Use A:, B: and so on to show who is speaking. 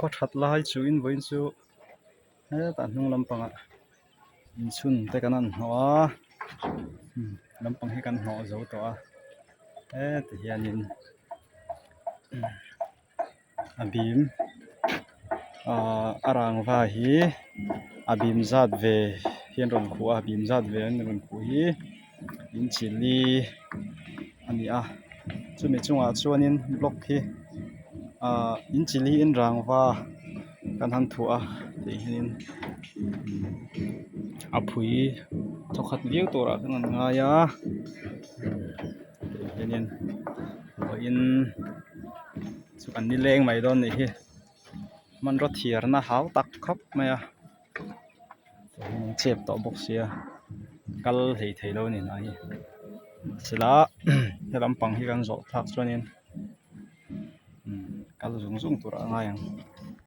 A: Khaw that lai chuhin vawiin chu hetah hnung lampangah inchhun te kan han hnawh a lampang hi kan hnawh zo tawh a heti hianin a bim ahh a rangva hi a bim zat ve hi an rawn khuh a a bim zat ve an rawn khuh hi inchi li a ni a chumi chungah chuanin block hi ahh inchi li in rangva kan han thuah a tih hianin a phui thawkhat viau turah kan han ngai a tih hianin vawiin chu kan nileng mai dawn nih hi hmanraw thiarna hau tak khawp mai a. Chep tawh bawk sia kal hlei thei lo a ni hna hi mahsela he lampang hi kan zawh thlak chuanin kal zung zung turah a ngai ang.